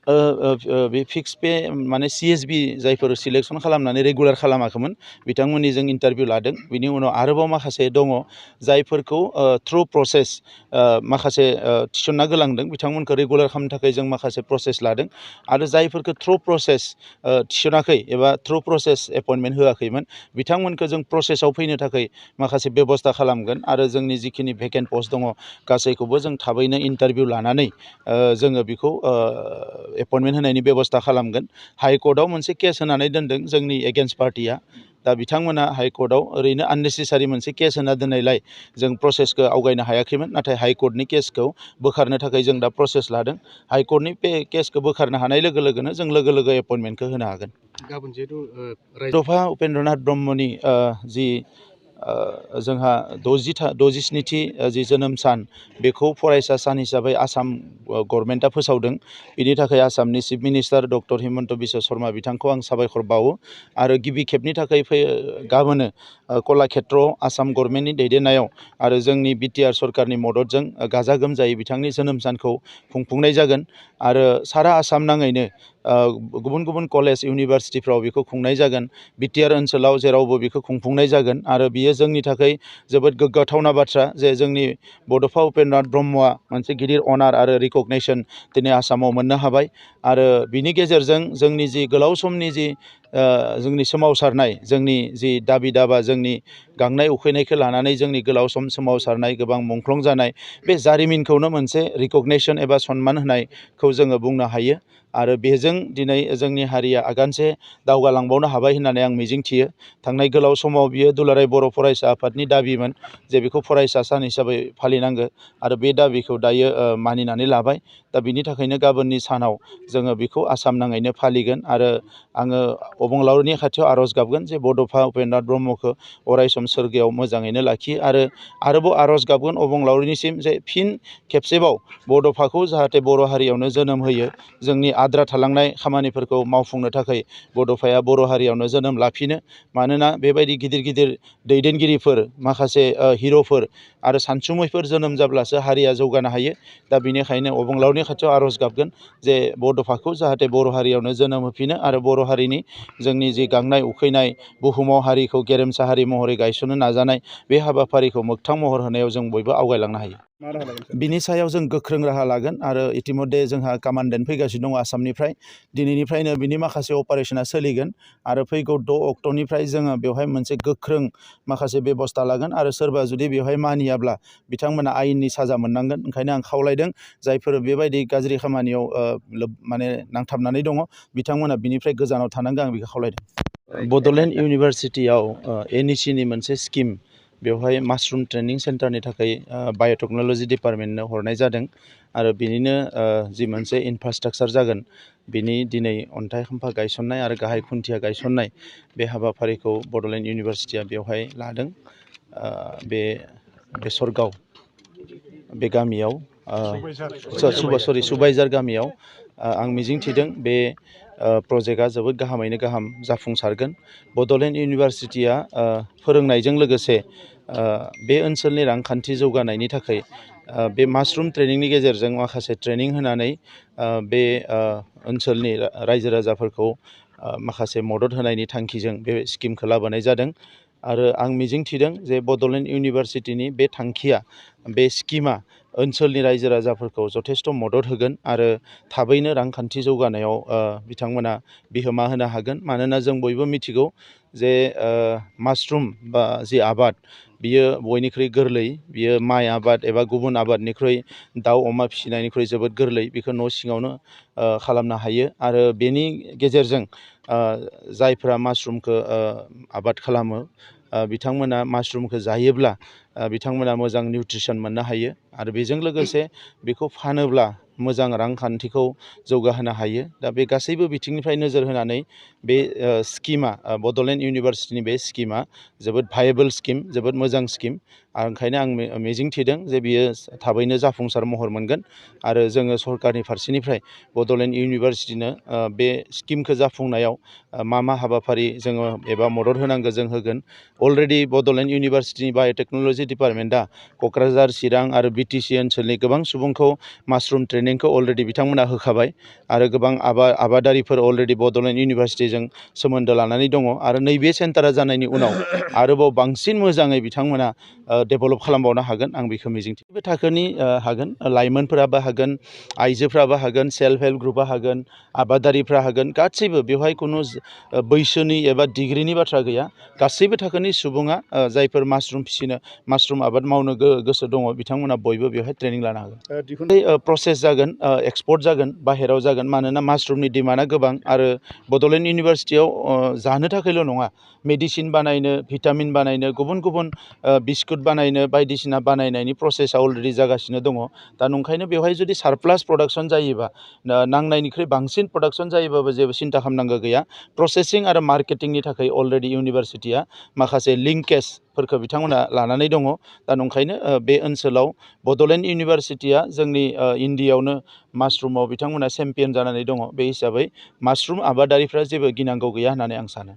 बे fix Pay माने CSB जायफोर सिलेक्सन खालामनानै रेगुलार खालामाखैमोन बिथांमोननि जों इन्टारभिउ लादों बिनि उनाव आरोबाव माखासे दङ जायफोरखौ थ्रु प्रसेस माखासे थिसनना गोलांदों बिथांमोनखौ रेगुलार खालामनो थाखाय जों माखासे प्रसेस लादों आरो जायफोरखौ थ्रु प्रसेस थिसनाखै एबा थ्रु प्रसेस एपइन्टमेन्ट होआखैमोन बिथांमोनखौ जों प्रसेसआव फैनो थाखाय माखासे बेबस्था खालामगोन आरो जोंनि जिखिनि भेकेन्ट पस्ट दङ गासैखौबो जों थाबैनो इन्टारभिउ लानानै जोङो बेखौ एपइन्टमेन्ट होनायनि बेबस्था खालामगोन हाइकर्टआव मोनसे केस होनानै दोनदों जोंनि एगेन्स्ट पार्टिया दा बिथांमोना हाइकर्टआव ओरैनो आननेसेसारि मोनसे केस होना दोननायलाय जों प्रसेसखौ आवगायनो हायाखैमोन नाथाय हाइकर्टनि केसखौ बोखारनो थाखाय जों दा प्रसेस लादों हाइकर्टनि केसखौ बोखारनो हानाय लोगो लोगोनो जों लोगो लोगो एपइन्टमेन्टखौ होनो हागोन गाबोन जिहेतु बड'फा उपेन्द्रनाथ ब्रह्मनि जि जोंहा 67थि जि जोनोम सान बेखौ फरायसा सान हिसाबै आसाम गभर्नमेन्टआ फोसावदों बिनि थाखाय आसामनि chief minister doctor Himanta Biswa Sharma बिथांखौ आं साबायखर बावो आरो गिबि खेबनि थाखाय गाबोनो कलाक्षेत्रआव आसाम गभर्नमेन्टनि दैदेननायाव आरो जोंनि बिटिआर सरकारनि मददजों गाजा गोमजायै बिथांनि जोनोम सानखौ खुंफुंनाय जागोन आरो सारा आसाम नाङैनो गुबुन गुबुन कलेज इउनिभारसिटिफ्राव बेखौ खुंनाय जागोन बिटिआर ओनसोलाव जेरावबो बेखौ खुंफुंनाय जागोन आरो बियो जोंनि थाखाय जोबोद गोग्गाथावना बाथ्रा जे जोंनि बड'फा उपेन्द्रनाथ ब्रह्मआ मोनसे गिदिर अनार आरो रिकगनेसन दिनै आसामाव मोननो हाबाय आरो बिनि गेजेरजों जोंनि जि गोलाव समनि जि जोंनि सोमावसारनाय जोंनि जि दाबि दाबा जोंनि गांनाय उखैनायखौ लानानै जोंनि गोलाव सम सोमावसारनाय गोबां मुंख्लं जानाय बे जारिमिनखौनो मोनसे रिकगनेसन एबा सनमान होनायखौ जोङो बुंनो हायो आरो बेजों दिनै जोंनि हारिया आगानसे दावगालांबावनो हाबाय होननानै आं मिजिंथियो थांनाय गोलाव समाव बियो दुलाराय बर' फरायसा आफादनि दाबिमोन जे बेखौ फरायसा सान हिसाबै फालिनांगौ आरो बे दाबिखौ दायो मानिनानै लाबाय दा बिनि थाखायनो गाबोननि सानाव जोङो बेखौ आसाम नाङैनो फालिगोन आरो आङो अबंलावरिनि खाथियाव आर'ज गाबगोन जे बड'फा उपेन्द्रनाथ ब्रह्मखौ अरायसम सोरगोआव मोजाङैनो लाखियो आरोबाव आर'ज गाबगोन अबंलावरिनिसिम जे फिन खेबसेबाव बड'फाखौ जाहाथे बर' हारियावनो जोनोम होयो जोंनि आद्रा थालांनाय खामानिफोरखौ मावफुंनो थाखाय बड'फाया बर' हारियावनो जोनोम लाफिनो मानोना बेबायदि गिदिर गिदिर दैदेनगिरिफोर माखासे हिर'फोर आरो सानसुमैफोर जोनोम जाब्लासो हारिया जौगानो हायो दा बेनिखायनो अबंलावरिनि खाथियाव आर'ज गाबगोन जे बड'फाखौ जाहाथे बर' हारियावनो जोनोम होफिनो आरो बर' हारिनि जोंनि जि गांनाय उखैनाय बुहुमाव हारिखौ गेरेमसा हारि महरै गायसननो नाजानाय बे हाबाफारिखौ मोगथां महर होनायाव जों बयबो आवगायलांनो हायो बिनि सायाव जों गोख्रों राहा लागोन आरो इतिमध्य जोंहा कामान्डेन्ट फैगासिनो दङ आसामनिफ्राय दिनैनिफ्रायनो बिनि माखासे अपारेशना सोलिगोन आरो फैगौ 6 अक्ट'निफ्राय जोङो बेवहाय मोनसे गोख्रों माखासे बेबस्था लागोन आरो सोरबा जुदि बेवहाय मानियाब्ला बिथांमोना आयेननि साजा मोननांगोन ओंखायनो आं खावलायदों जायफोर बेबायदि गाज्रि खामानियाव माने नांथाबनानै दङ बिथांमोना बिनिफ्राय गोजानाव थानांगौ आं बेखौ खावलायदों बड'लेण्ड इउनिभारसिटियाव NEC-नि मोनसे स्किम बेवहाय मासरुम ट्रेनिं सेन्टारनि थाखाय बाय'टेक्न'लजि डिपार्टमेन्टनो हरनाय जादों आरो बिनिनो जि मोनसे इनफ्रास्ट्राक्चार जागोन बिनि दिनै अन्थाइ खाम्फा गायसननाय आरो गाहाय खुन्थिया गायसननाय बे हाबाफारिखौ बड'लेण्ड इउनिभारसिटिया बेवहाय लादों बे बेसरगाव बे गामियाव सुबाइजार गामियाव आं मिजिंथिदों बे प्रजेक्टआ जोबोद गाहामैनो गाहाम जाफुंसारगोन बड'लेण्ड इउनिभारसिटिया फोरोंनायजों लोगोसे बे ओनसोलनि रांखान्थि जौगानायनि थाखाय बे मासरुम ट्रेनिंनि गेजेरजों माखासे ट्रेनिं होनानै बे ओनसोलनि रायजो राजाफोरखौ माखासे मदद होनायनि थांखिजों बे स्किमखौ लाबोनाय जादों आरो आं मिजिंथिदों जे बड'लेण्ड इउनिभारसिटिनि बे थांखिया बे स्किमा ओनसोलनि रायजो राजाफोरखौ जथेस्थ' मदद होगोन आरो थाबैनो रांखान्थि जौगानायाव बिथांमोना बिहोमा होनो हागोन मानोना जों बयबो मिथिगौ जे मासरुम बा जि आबाद बियो बयनिख्रुइ गोरलै बियो माइ आबाद एबा गुबुन आबादनिख्रुइ दाउ अमा फिसिनायनिख्रुइ जोबोद गोरलै बेखौ न' सिङावनो खालामनो हायो आरो बेनि गेजेरजों जायफोरा मासरुमखौ आबाद खालामो बिथांमोना मासरुमखौ जायोब्ला बिथांमोना मोजां निउट्रिसन मोननो हायो आरो बेजों लोगोसे बेखौ फानोब्ला मोजां रांखान्थिखौ जौगाहोनो हायो दा बे गासैबो बिथिंनिफ्राय नोजोर होनानै बे स्किमा बड'लेण्ड इउनिभारसिटिनि बे स्किमा जोबोद भायेबल स्किम जोबोद मोजां स्किम ओंखायनो आं मिजिं थिदों जे बियो थाबैनो जाफुंसार महर मोनगोन आरो जोङो सरकारनि फारसेनिफ्राय बड'लेण्ड इउनिभारसिटिनो बे स्किमखौ जाफुंनायाव मा हाबाफारि जोङो एबा मदद होनांगौ जों होगोन। अलरेडि बड'लेण्ड इउनिभारसिटिनि बाय'टेक्न'लजि डिपार्टमेन्टआ क'क्राझार, चिरां आरो बिटिसि ओनसोलनि गोबां सुबुंखौ मासरुम ट्रेनिंखौ अलरेडि बिथांमोना होखाबाय आरो गोबां आबादारिफोर अलरेडि बड'लेण्ड इउनिभारसिटिजों सोमोन्दो लानानै दङ आरो नैबे सेन्टारा जानायनि उनाव आरोबाव बांसिन मोजाङै बिथांमोना डेभेलप खालामबावनो हागोन आं बेखौ मिजिंथियो। बे थाखोनि हागोन, लाइमोनफोराबो हागोन, आइजोफ्राबो हागोन, सेल्फ हेल्प ग्रुपआ हागोन, आबादारिफ्रा हागोन, गासैबो बेवहाय खुनु बैसोनि एबा डिग्रिनि बाथ्रा गैया। गासैबो थाखोनि सुबुङा जायफोर मासरुम आबाद मावनो गोसो दङ बिथांमोना बयबो बेवहाय ट्रेनिं लानो हागोन। प्रसेस जागोन, एक्सपर्ट जागोन, बाहेरायाव जागोन, मानोना मासरुमनि डिमान्डआ गोबां आरो बड'लेण्ड इउनिभारसिटियाव जानो थाखायल' नङा, मेडिसिन बानायनो, भिटामिन बानायनो, गुबुन गुबुन बिस्कुट बानायनो, बायदिसिना बानायनायनि प्रसेसआ अलरेडि जागासिनो दङ। दा नंखायनो बेवहाय जुदि सारप्लास प्रडाक्सन जायोबा, नांनायनिख्रुइ बांसिन प्रडाक्सन जायोबाबो जेबो सिन्था खालामनांगौ गैया। प्रसेसिं आरो मार्केटिंनि थाखाय अलरेडि इउनिभारसिटिया माखासे लिंकेजफोरखौ बिथांमोना लानानै दङ। दा नंखायनो बे ओनसोलाव बड'लेण्ड इउनिभारसिटिया जोंनि इन्डियायावनो मासरुमाव बिथांमोना चेम्पियन जानानै दङ। बे हिसाबै मासरुम आबादारिफ्रा जेबो गिनांगौ गैया होननानै आं सानो।